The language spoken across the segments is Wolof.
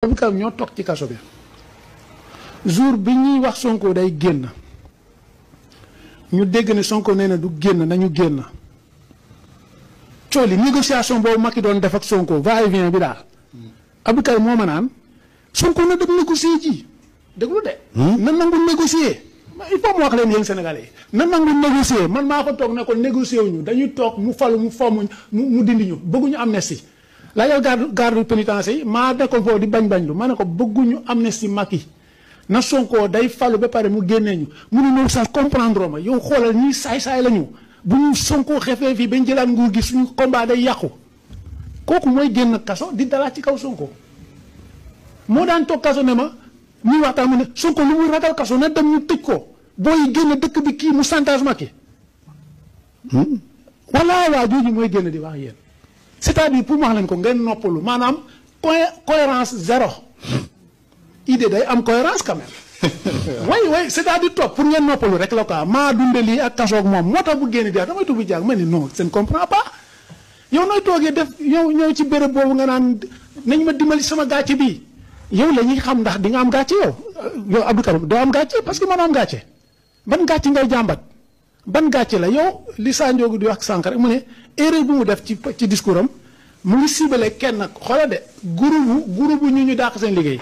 Aboubacar ñoo toog ci kaso bi jour bi ñuy wax Sonko day génn ñu dégg ne Sonko nee na du génn nañu génn cooli négociation boobu Macky doon def ak Sonko va et vient bi daal Aboubacar moo ma naan Sonko na dem négocier ji déglu de. na nangu négocier il faut mu wax leen yéen Sénégalais yi na nangu négocier man maa ko toog ne ko négocier wuñu dañuy toog mu falu mu fomm mu dindi ñu bëgguñu amnistie la yow garde pénitentiaire yi maa nekkoon foofu di bañ lu ma ne ko bëgguñu amnistie Macky na Sonko day falu ba pare mu génnee ñu mu ne loolu sax comprendre ma yow xoolal ñii saay-saay la ñu bu ñu Sonko xefee fii bañ jëlaat nguur gi suñu combat day yàqu kooku mooy génn kaso di dalaat ci kaw Sonko moo daan toog kaso ne ma ñuy waxtaan mu ne Sonko lu muy ragal kaso na dem ñu tëj ko booy génn dëkk bi kii mu chantage Macky walla waa jooju mooy génn di wax yéen c'est-à-dire pour mu wax leen ko ngeen noppalu maanaam cohérence zéro idée day am cohérence quand même way c'est-à-dire toog pour ngeen noppalu rek la quoi maa dunde lii ak kasoog moom moo tax bu génn di damay tudd jàng ma ni non je ne comprends pas yow nooy toogee def ñëw ci béréb boobu nga naan nañ ma dimbali sama gàcce bi yow la ñuy xam ndax di nga am gàcce yow Abdou Karim doo am gàcce parce que man am gàcce ban gàcce ngay jàmbat ban gàcce la yow li Sa Ndiogou di wax sànq rek mu ne erreur bu mu def ci discours am mu ngi ciblé kenn xoola de groupe ñu dàq seen liggéey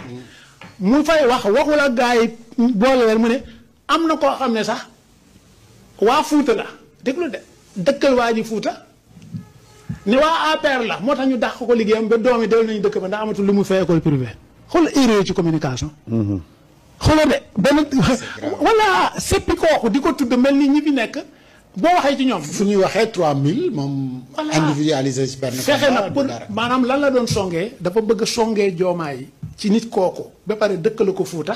mu fay waxul ak gars yi boole leen mu ne am na koo xam ne sax waa Fuuta la déglu de dëkkal waa ji Fuuta ne waa APR la moo tax ñu dàq ko liggéeyam ba doom yi dellu nañu dëkk ba ndax amatul lu mu fay école privée xool erreur ci communication. xoolal de benn voilà seppi kooku di ko tudd mel ni ñi fi nekk boo waxee ci ñoom. fu ñuy waxee 3000 moom. individualisé ci benn. fexe na pour maanaam lan la doon songee dafa bëgg a songee Diomaye ci nit kooku ba pare dëkkale ko Fuuta